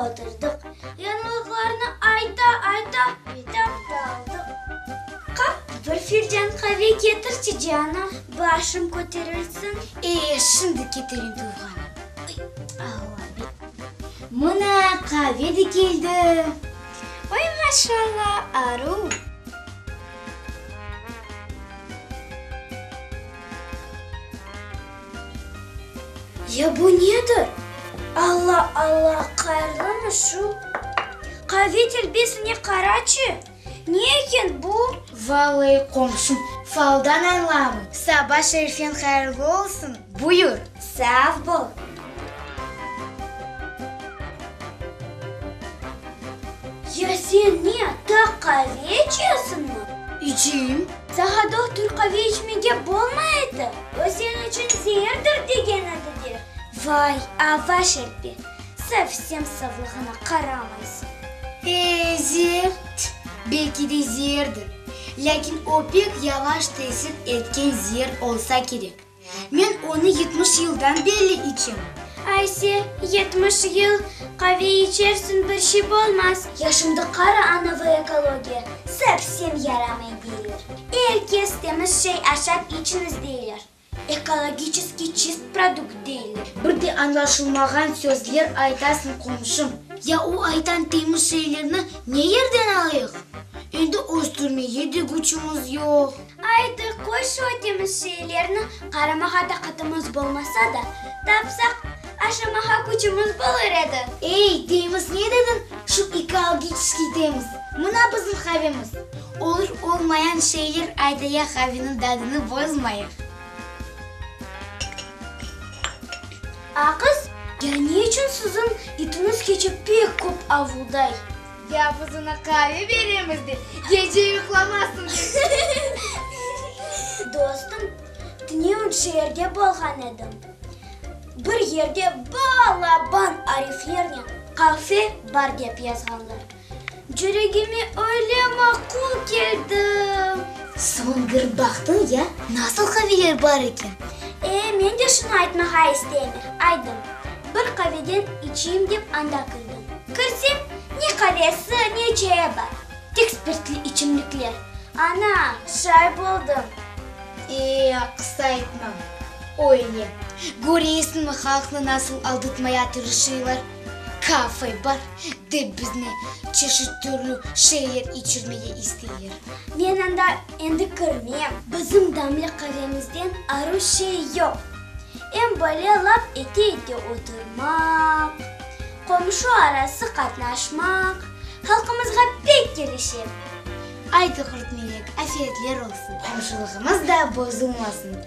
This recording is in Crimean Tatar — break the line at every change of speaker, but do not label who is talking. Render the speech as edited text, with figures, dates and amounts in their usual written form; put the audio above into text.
oturdıq. Yañılıqlarnı ayta-ayta bitap daldıq. Qap, bir filcan qave ketirçi, canım, başım köterilsin.
E, şimdi ketirem, tuvğanım. Uy, Alla be! Mına, qave de keldi.
Oy, maşalla, aruv! Ya bu nedir? Alla, Alla, qayırlımı şu? Qave telbesine qaraçı, ne eken bu?
Vallahi, qomşum, faldan añlamay. Saba şerifen hayırlı olsun, buyur.
Sav bol. Ya sen ne, ta qave içesiñmi?
İçeyim.
Sağa dohtur qave içmege bolmay edi, o seniñ içün zeerdir degen edi de. Vay, ava şerpe, sovsem savlığına qaramaysıñ.
E, zeer, t, belki de zeerdir, lâkin o pek yavaş tesir etken zeer olsa kerek. Men onı 70 yıldan berli içem.
Ayse, 70 yıl qave içersiñ, bir şey bolmaz. Ya şimdi qara anavı ekologiya, sovsem yaramay deyler. Er kes temiz şey aşap içiñiz deyler. Ekologiçeskiy çist produkt deyler.
Bir de añlaşılmağan sözler aytasıñ, qomşum. Ya o aytan temiz şeylerni ne yerden alayıq? Endi östürmege de küçümiz yoq.
Aydı, qoy şu temiz şeylerni, qaramağa taqatımız bolmasa da, tapsaq, aşamağa küçümiz bolır edi.
Ey, temiz ne dediñ, şu ekologiçeskiy temiz, mına bizim qavemiz. Olur olmayan şeyler aytaya qaveniñ dadını bozmayıq.
A, qız, ya ne içün siziñ itiñiz gece pek köp avulday?
Ya biz oña qave beremiz de, gece yuqlamasın dep.
Dostum, tünevin şeerde bolğan edim. Bir yerde balaban ariflernen Kafe bar dep yazğanlar. Cüregime öyle maqul keldi.
Soñ kirip baqtıñ ya, nasıl qaveler bar eken?
E, men de şunı aytmağa isteyim. Aydım, bir qaveden içeyim dep anda kirdim. Kirsem, ne qavesi, ne çayı bar, tek spirtli içimlikler. Ana, şay boldım.
E, qısa aytma, öyle. Köresiñmi halqnı nasıl aldatmaya tırışıylar? Kafe bar, dep bizni çeşit türlü şeyler içirmege isteyler.
Men anda endi kirmem. Bizim damlı qavemizden aru şey yoq. Em böyle laf ete-ete oturmaq, qomşu arası qatnaşmaq halqımızğa pek kelişe.
Aydı, Qurtmelek, afiyetler olsun, qomşulığımız da bozulmasın.